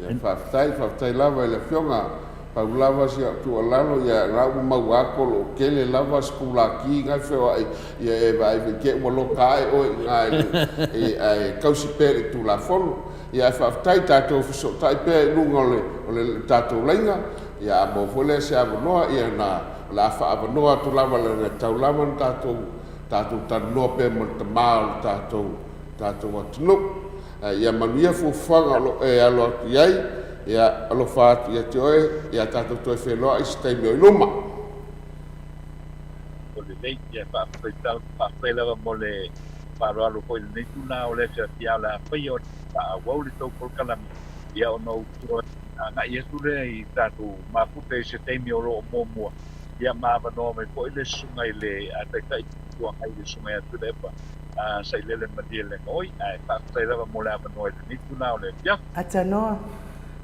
Ia, faafetai, faafetai lava i le Afioga. Pau lava si au tuualalo, ia la ua maua atu o lo o tele lava sikulaki na e feoai, ia e vaai foi te i ua loka ae oe i ina i le, ae tausi pea i le Tulafono. Ia ae faafetai, tatou fesootai pea i luga o le, o le tatou laina, ia a maua foi lea se avanoa, ia na, o le a faaavanoa atu lava leaga e tatau lava ona tatou, tatou talanoa pea ma le tama o le tatou, tatou atunuu. Ia manuia fuafuaga o lo o e alo atu i ai, ia alofa atu ia te oe, ia tatou toe feiloai i se taimi o i luma. O le. Lelei, ia faafetai tala, faafetai lava mo le faaaloalo foi i lenei tulaga o le afiafi a o le a faia o le faaauau le tou polokalame, ia ona ou toe agai atu lea i tatou mafuta i se taimi o lo o muamua, ia ma avanoa mai foi le susuga i le Taitai Itu Agai le Susuga ia Tuilaepa Sailele Malielegaoi, ae faafetai lava mo le avanoa i lenei tulaga o le afiafi. Atanoa,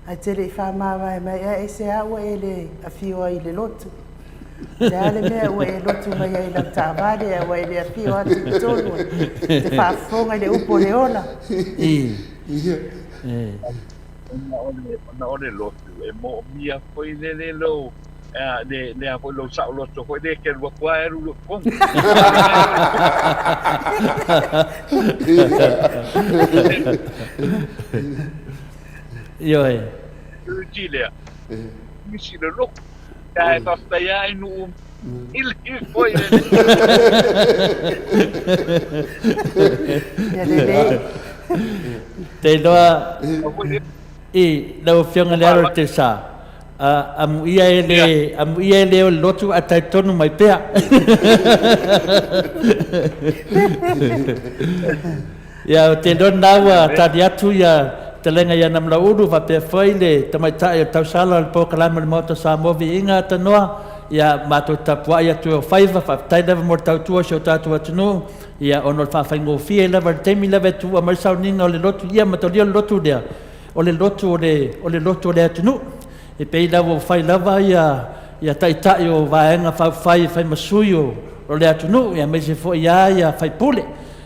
ae te le i faamavae mai ea e se a ua e le afio ai i le lotu? O le a le mea ua e lotu mai ai i lau taavale ae ua e le afio atu i totonu e te faafofoga i le upu o le ola? Ona o le lotu e moomia foi lele lou le le a foi lou saoloto foi lea e te alu atu lava e alu loa i totonu. Ioe. Security lea. Misi le lotu. Ae faafetai lava i nuu i le foi le. Ia lelei. Te iloa i lau Afioga i le Alo o le Tesa, amuia e le, amuia e le o le lotu ae talitonu mai pea. Ia, ou te iloa lena ua tali atu ia fetalaiga ia Namulauulu faapea foi le tamaitai o le tausala o le polokalame o le Maota o Samoa Viiga Atanoa. Ia, matou tapuai atu e o faiva, faafetai lava mo le tautua i si o tatou atunuu. Ia, ona o le faafaigofie lava i le taimi lava e tuua mai le sauniga o le lotu, ia matalia o le lotu lea, o le lotu o le, o le lotu o le atunuu. E pei lava ua fai lava ia, ia taitai o Vaega Faaupufai e fai ma sui o, o le atunuu, ia aemaise foi lava ia faipule.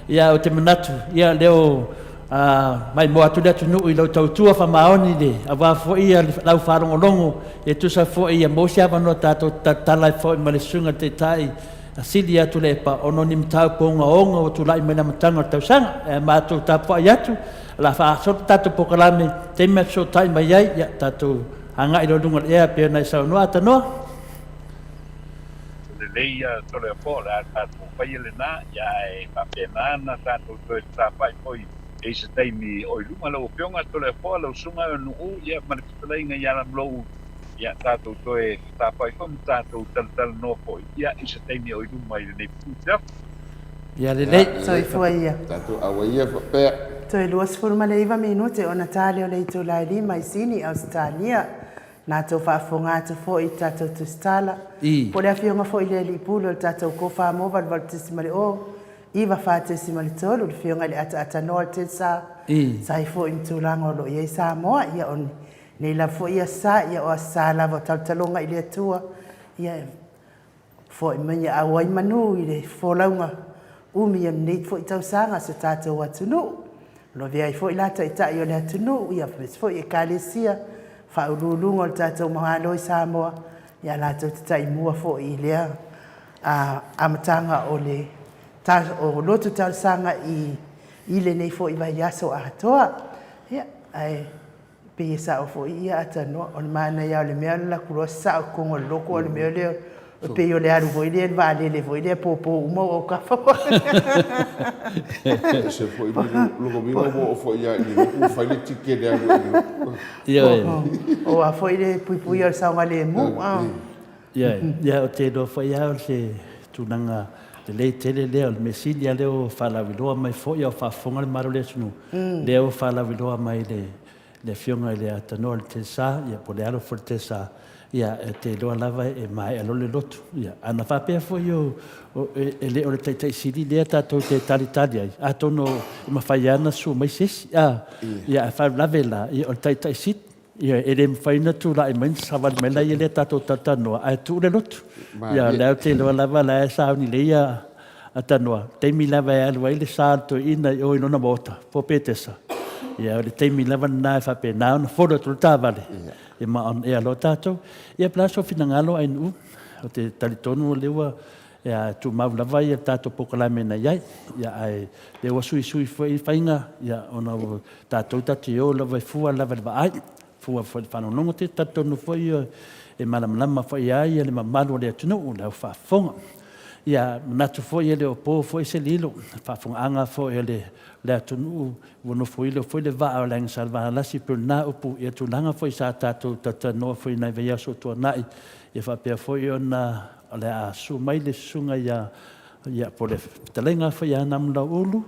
Ia, ou te manatu, ia, lea o maimoa atu le atunuu i lau tautua faamaoni le, aua foi ia lau faalogologo e tusa foi ia maua se avanoa tatou te talatala ai foi ma le Susuga i le Taitai sili atu le epa ona o ni mataupu ogaoga ua tulai mai le amataga o le tausaga. Ae matou tapuai atu, o le a faagasolo le tatou polokalame, taimi e fesootai mai ai, ia tatou agai loa i luga o le ea pei ona e saunoa Atanoa. Lelei ia Toleafoa, o le a tatou faia lena, ia ae faapena ona tatou toe tatapai foi i se taimi o i luma. Lau Afioga Toleafoa, lau Susuga Nuu, ia ma le fetalaiga ia Lamulou, ia tatou toe fetapai foi ma tatou talatalanoa foi, ia, i se taimi o i luma i lenei pute. Ia lelei. Soifua ia. Tatou auai ia faapea. Toe 29 minute ona ta lea o le itula e 5 i Sini, Ausetalia. Na tou faafofoga atu foi i tatou tusitala, po o le afioga foi i le Alii Pule o le tatou Kofa mo 88.0, 94.3, le afioga i le Ataatanoa o le Telsa, sa ai foi ma tulaga o lo o i ai Samoa, ia o nei lava foi aso sa, ia o aso sa lava o talotaloga i le Atua, ia e foi mai ia auai manu i le folauga umi o lenei foi tausaga si o tatou atunuu. O lo o avea ai foi la Taitai o le atunuu, ia faapea foi Ekalesia, Faauluuluga o le tatou Malo i Samoa, ia latou te taimua foi i lea amataga o le o lotu talosaga i i lenei foi vaiaso atoa. Ia, ae pei e sao foi ia Atanoa, o le manaia o le mea o le alu atu loa sao i totonu o le lotu, o le mea lea e pei o le alu foi lea i le vaalele foi lea popo uma ou autafa. E ese foi lona uiga ua oo foi lava i le lotu ua fai le ticket e alu ai i le lotu. Ioe. O a foi le puipuia o le saogalemu. Ioe. Ia, ou te iloa foi lava o se tulaga lelei tele lea, o le mea sili lava lea ua faalauiloa mai foi a o faafofoga le mamalu o le atunuu, lea ua faalauiloa mai le le Afioga i le Atanoa o le Telsa, ia, po o le alo foi o le Telsa, ia, e te iloa lava e maea loa le lotu. Ia, ana faapea foi o, o, e, e le o le Taitai Sili lea tatou te talitali ai, atonu e mafai lava ona susu mai se isi, a, ia, ae faalavelave la, ia, o le Taitai Sili, ia, e le mafai ona tulai mai ona savali mai la ia lea tatou talatalanoa, ae tuu le lotu. Ia, o lea ou te iloa lava la e sauni lelei ia Atanoa, taimi lava e alu ai le sa o le toeaina i o i lona maota, po o Petesa, ia o le taimi lava lena e faapena ona folo atu le taavale, ia ma on air loa tatou. Ia po o le a sou finagalo Ainuu, ou te talitonu o lea ua ia, tumau lava ia le tatou polokalame na i ai, ia ae lea ua suisui foi faiga, ia ona o tatou tatou te o lava e fua lava i le vaai, fua foi i le faalogologo. Ou te talitonu foi e malamalama foi lava le mamalu o le atunuu, le au faafofoga. Ia, manatu foi e le o po foi se lilo, faafofogaaga foi a le atunuu ua nofoilo foi le vaa o le Aiga Salevalasi pei o lena upu, ia tulaga foi sa tatou talatalanoa foi i nai vaiaso ua tuanai, ia faapea foi ona o le a susu mai le susuga ia, ia po o le fetalaiga foi ia Namulauulu,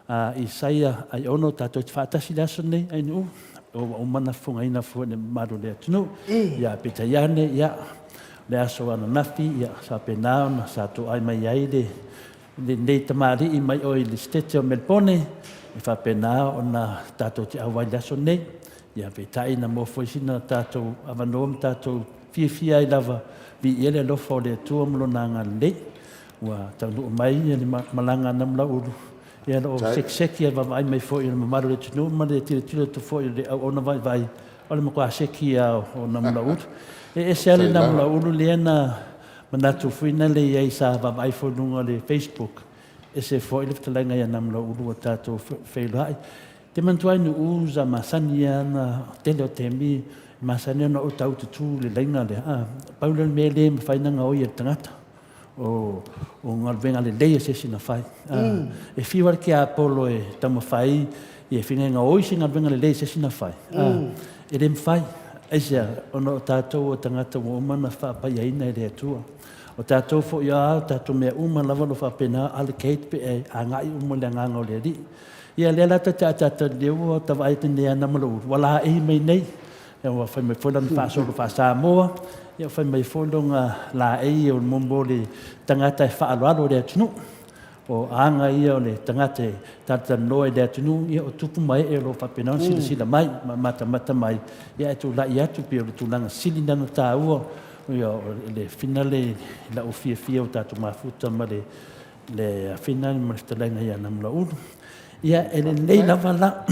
a Isaia Aiono, tatou te faatasi i le aso lenei, Ainuu, ua uma ona fofogaina foi le mamalu o le atunuu. Ia, peitai ane, ia, le aso ananafi, ia, sa faapena ona sa toai mai ai le lenei tamalii mai oi le Setete o Melebone, e faapena ona tatou te auai i le aso lenei. Ia, peitai na maua foi sina tatou avanoa ma tatou fiafia ai lava, viia le alofa o le Atua ma Lona agalelei. Ua taunuu mai le malaga a Namulauulu, ia o lo o sekiseki a vaavaai mai foi i le mamalu o le atunuu ma le tilotilo atu foi i le auauna vaivai, o le matua seki lava o Namulauulu. E ese lava le Namulauulu lea na manatu foi na le i ai sa vaavaai foi i luga o le Facebook, ese foi le fetalaiga ia Namulauulu ua tatou feiloai. Te manatua ai nuu sa masani lava na tele o taimi e masani ona ou tau tutu i le laina lea, a, pau lea o le mea le mafai ona gaoi e le tagata. O galuega lelei a se isi na fai. E fiu lava le tiapolo e taumafai e finagina o isi galuega lelei a se isi na fai. E le mafai. Aisea? Ona o tatou o tagata ua uma ona faapaiaina e le Atua. O tatou foi a o tatou mea uma lava o lo o faapena allocate pe e agai uma i le agaga o le Alii. Ia lea la ta te ataata lea ua ta vaai atu nei ia Namaloulu ua laei mai nei. Ia ua fai mai foi lana faasolo faa-Samoa, ia ua fai mai foi lona laei o mo le tagata e faaaloalo i le atunuu. O aga ia o le tagata e talatalanoa i le atunuu, ia o tupu ma ee o lo o faapena ona silasila mai ma matamata mai, ia ae tulai atu pei o le tulaga sili lea ona taua, ia o le finale i lau fiafia ua tatou mafuta ma le le afina ma le fetalaiga ia Namulauulu. Ia e lelei lava la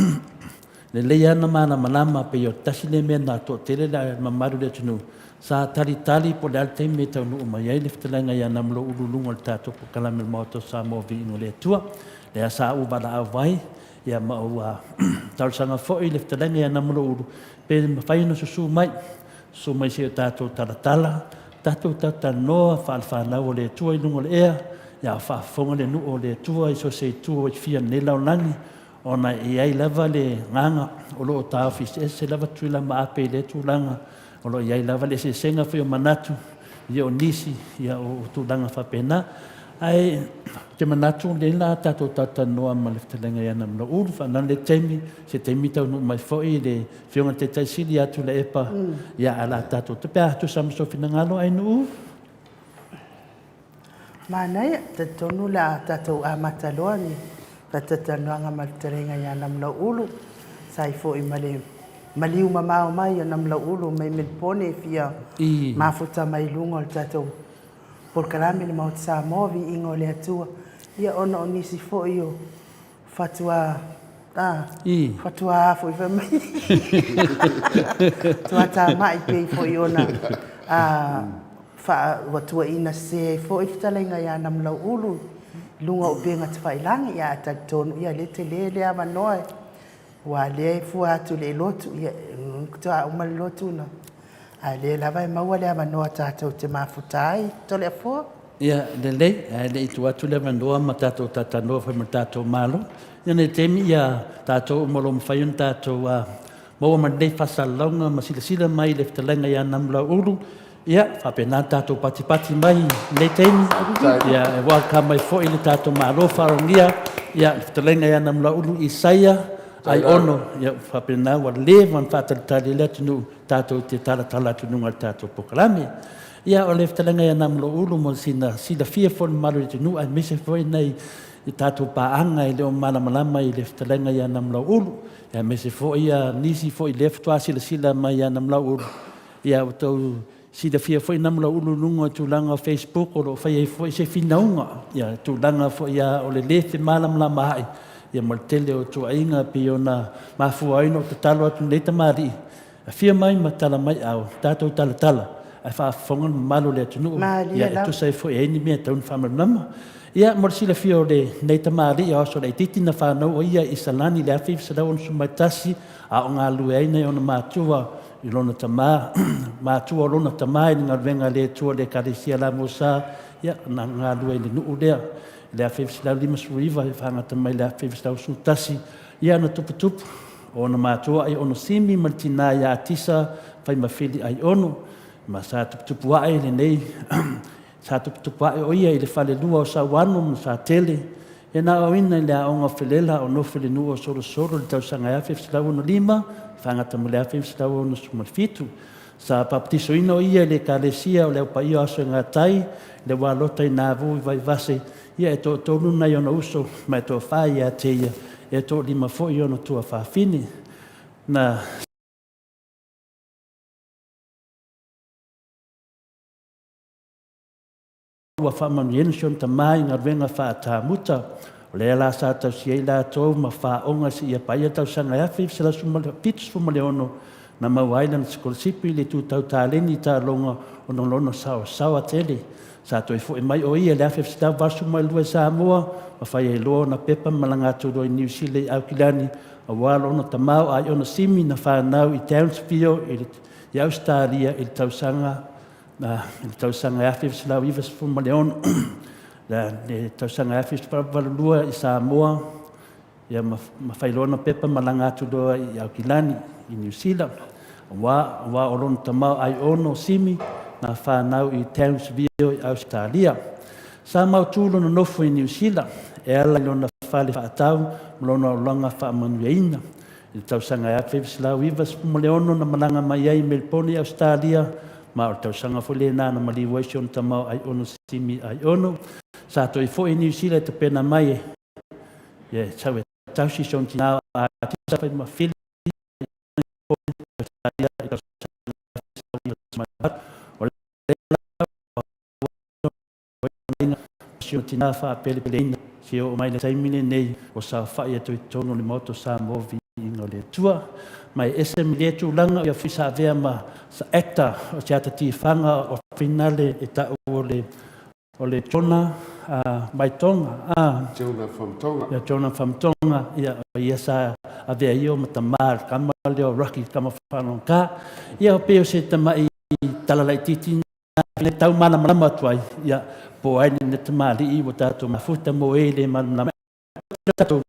Lelei lava ona malamalama pei o le tasi lea mea na toatele le mamalu o le atunuu sa talitali po o le a le taimi e taunuu mai ai le fetalaiga ia Namulauulu i luga o le tatou polokalame o le Maota o Samoa Viiga o le Atua. Lea sa ou valaau ai ia ma ou talosaga foi i le fetalaiga ia Namulauulu pe mafai ona susu mai, susu mai se i o tatou talatala, tatou talatalanoa faale-fanau o le Atua i luga o le ea, ia a o faafofoga le nuu o le Atua i so o se itu e fia o lenei lalolagi. Ona e i ai lava le agaga o lo o taofi eseese lava Tutuila ma Ape i lea tulaga, o lo o i ai lava le eseesega foi o manatu, ia o nisi, ia o tulaga faapena. Ae ou te manatu o lea la tatou talatalanoa ma le fetalaiga ia Namulauulu, faanana le taimi, se taimi taunuu mai foi le Afioga i le Taitai Sili ia Tuilaepa, ia ae o le a tatou, pe a tusa ma sou finagalo Ainuu? Manaia, talitonu o le a tatou amata loa ni faatalatalanoaga ma le fetalaiga ia Namulauulu, sa ai foi ma le maliu mamao mai o Namulauulu mai Melipone e fia mafuta mai i luga o le tatou polokalame le Maota Samoa, Viiga o le Atua, ia ona o nisi foi o Fatua a fatua a foi fai mai tuatamai pei foi ona a faa ua tuuaiina sese ai foi le fetalaiga ia Namulauulu i luga o upega tafailagi. Ia ae talitonu ia lea tele le avanoa aua lea e fua atu i le lotu ia faatoa uma le lotu na ae lea lava e maua le avanoa tatou te mafuta ai Toleafoa. Ia, lelei, ae le i tuu atu le avanoa ma tatou talatalanoa foi ma le tatou Malo, ia nei taimi ia tatou uma o lo o mafai ona tatou maua ma lenei faasalalauga ma silasila mai i le fetalaiga ia Namulauulu, ia faapena ona tatou patipati mai i lenei taimi. Ia, e welcome mai foi le tatou Malo faaaloalogia, ia le fetalaiga ia Namulauulu Isaia Aiono, ia faapena ua leva ona faatalitali ai le atunuu tatou te talatala atu i luga o le tatou polokalame. Ia, o le fetalaiga ia Namulauulu mo sina silafia foi le mamalu o le atunuu aemaise foi nai tatou paaga e le o malamalama i le fetalaiga ia Namulauulu, aemaise foi nisi foi lea faatoa silasila mai ia Namulauulu. Ia, ua outou silafia foi Namulauulu i luga o tulaga o Facebook o lo o fai ai foi se finauga, ia, tulaga foi ia o le lē femalamalamaai ia ma le tele o tuuaiga pei ona mafua ai ona ou tatalo atu i lenei tamalii Afio mai ma tala mai ao tatou talatala ae faafofoga le mamalu o le atunuu ia e tusa ai foi e ai ni mea e tatau ona faamalamalama. Ia mo le silafia o lenei tamalii o Aso Laitiiti na fanau o ia i Salani i le 1961 a o galulue ai nai ona matua i lona tama matua o lona tama i le galuega a le Atua i le Ekalesia Lamosa ia na galulue i le nuu lea i le 1959 e faagata mai i le 1911 ia na tuputupu O ona matua ai ono Simi ma le tina ia Atisa Faimafili Aiono, ma sa tuputupu ae lenei Sa tuputupuaʻe ʻo ia i le falelua o Sauano ma Satele, e na aoina i le aoga o Felela o nofo i le nuu o Solosolo i le tausaga e 1965 faagata ma le 1967. Sa papatisoina ʻo ia i le Ekalesia o le Au Paia o Aso e Gatai, le Ualota i Navu i Vaivase, ia e toatolu nai ona uso ma e toafa ia te ia, e toalima foi ona tuafafine. Na. Ua faamanuiaina si ona tama i galuega faatamuta. O lea la sa tausia ai latou ma faaaoga seia paia tausaga e 1976 na maua ai lana sikolasipi i le itu tau taleni i taaloga ona o lona saoasaoa tele. Sa toe foi mai o ia i le 1982 i Samoa ma fai ai loa ona pepa ma malaga atu loa i Niu Sila i Aukilani aua lona tama o Aiona Simi na fanau i Townsville i Ausetalia i le tausaga i le tausaga e 1996, le tausaga e 1982 i Samoa, ia ma, ma fai loa na pepa malaga atu loa i Aukilani, i Niu Sila. Aua, aua o lona tamao ai ono Simi, na whanau i Townsville i Australia. Sa mautū lona nofo i Niu Sila, e ala i lona fale whaatau ma lona olaga faamanuiaina. I le tausaga e 1996 na malaga mai ai i Melbourne i Ausetalia, ma o le tausaga foi lena na maliu ai si ona tama o Aiono Simi Aiono. Sa toe foi i Niu Sila e tapena mai e e sau e tausi si ona tina o Atisa fai ma Philly i Ausetalia i tausaga 1998. O Si o tina faapelepeleina se oo mai le taimi lenei o saofai atu i totonu o le Maota o Samoa Viiga o le Atua. Ma e ese mai lea tulaga ia foi sa avea ma sa actor o se ata tifaga o finale e ta'u o le o le Jonah mai Tonga a Jonah from Tonga. Ia Jonah from Tonga ia o ia sa avea ia ma tama le tama lea o Rocky tama Whanonga ia o pei o se tama'i tala laitiiti le tau malamalama atu ai, ia, po o ai lenei tamalii ua tatou mafuta mo e le malamalama ai tatou,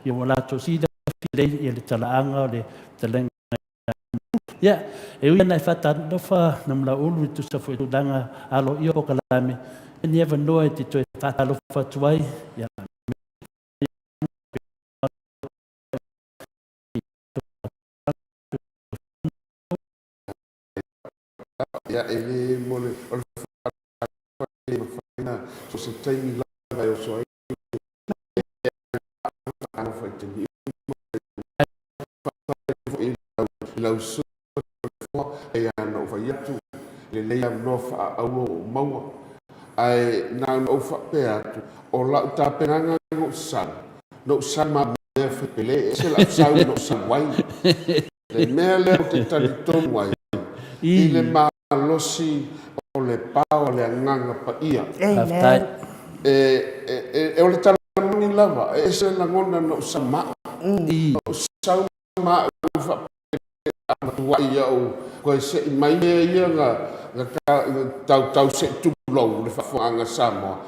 ia ua latou silafia lelei ia le talaaga o le fetalaiga ia, e ui ana e faatalofa Namulauulu i tusa foi tulaga aloaia o polokalame, ni avanoa e te toe faatalofa atu ai, ia, Ia, e le mo le, o le faatalofa e mafai ona, so se taimi lava e oso ai le faatalofa i taimi uma, faafetai foi i lau soifua, e pei lava ona ou fai atu, e lelei avanoa faaauro ua ou maua, ae na ona ou faapea atu, o lau tapenaga na ou sau, na ou sau ma mea fai pele, e ese lau sau na ou sau ai. Le mea lea ou te talitonu ai, i le malosi o le pao a le Agaga Paia. Amen. E, e, e, o le tala moni lava, e ese le lagona na ou sau ma au. Na ou sau ma au faapea a matuai au koe se'i mai mea ia na, na, na tautau se'i tulou le faafofogaaga Samoa.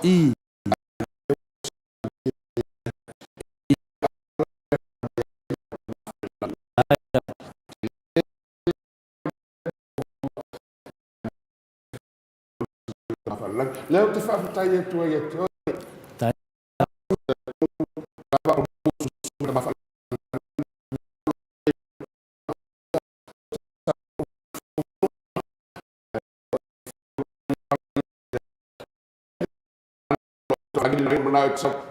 Lea ou te faafetai atu ai ia te oe.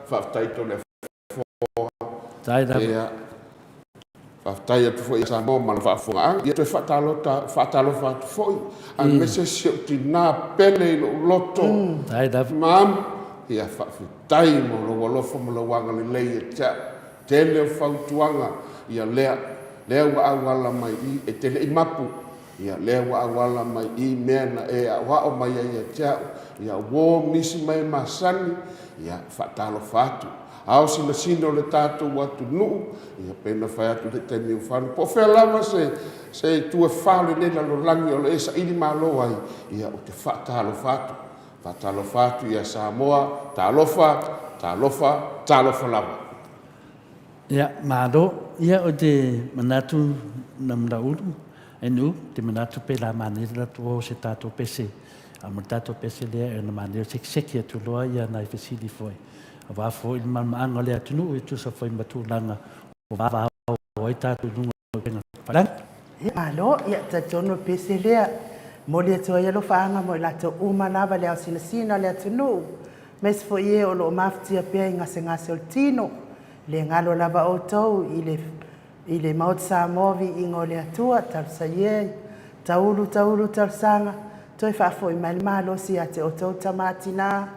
Faafetai Toleafoa. Ia, faafetai atu foi ia Samoa ma le faafofogaaga. Ia toe faatalota, faatalofa atu foi, aemaise si ou tina pele i lou loto, Mam, ia faafetai mo lou alofa ma lou agalelei ia te au. Tele o fautuaga, ia lea, lea ua auala mai i, e te le i mapu, Ia, lea ua auala mai i mea na e aʻoaʻo mai ai ia te au, ia uō nisi mai e masani, ia, faatalofa atu. A o sinasina o le tatou atunuu, ia, pei ona fai atu i le taimi ua fano, po o fea lava se, se itu e fa o lenei lalolagi o lo o e saili malo ai, ia, ou te faatalofa atu. Faatalofa atu ia Samoa, talofa, talofa, talofa lava. Ia, malo. Ia, ou te manatu Namulaulu, NU, te manatu pe la manaia le latou o se tatou pese. A ma le tatou pese lea e ona manaia le sekiseki atu loa ia nai fesili foi aua foi le malamalamaaga o le atunuu e tusa foi ma tulaga o vavao ai tatou i luga o upega tafailagi. Ia, malo, ia, talitonu o le pese lea. Momoli atu ai alofaaga mo i latou uma lava le aosinasina o le atunuu, aemaise foi e o lo o mafatia pea i gasegase o le tino. Le galo lava outou i le i le Maota Samoa viiga o le Atua, talosaia e, taulu taulu talosaga, toe faafoi mai le malosi ia te outou tama tina,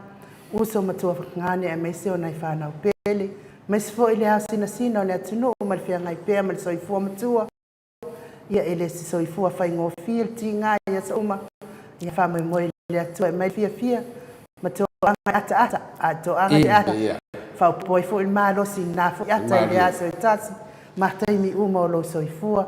uso ma tuafagane aemaise o nai fanau pele, aemaise foi le aosinasina o le atunuu ma le feagai pea ma le soifua matua. Ia e le se soifua faigofie le tiga i aso uma, ia faamoemoe i le Atua e aumai le fiafia ma toaga e ataata, a o toaga i le ata, faaopoopo ai foi le malosi i lena foi ata i le aso e tasi ma taimi uma o lou soifua.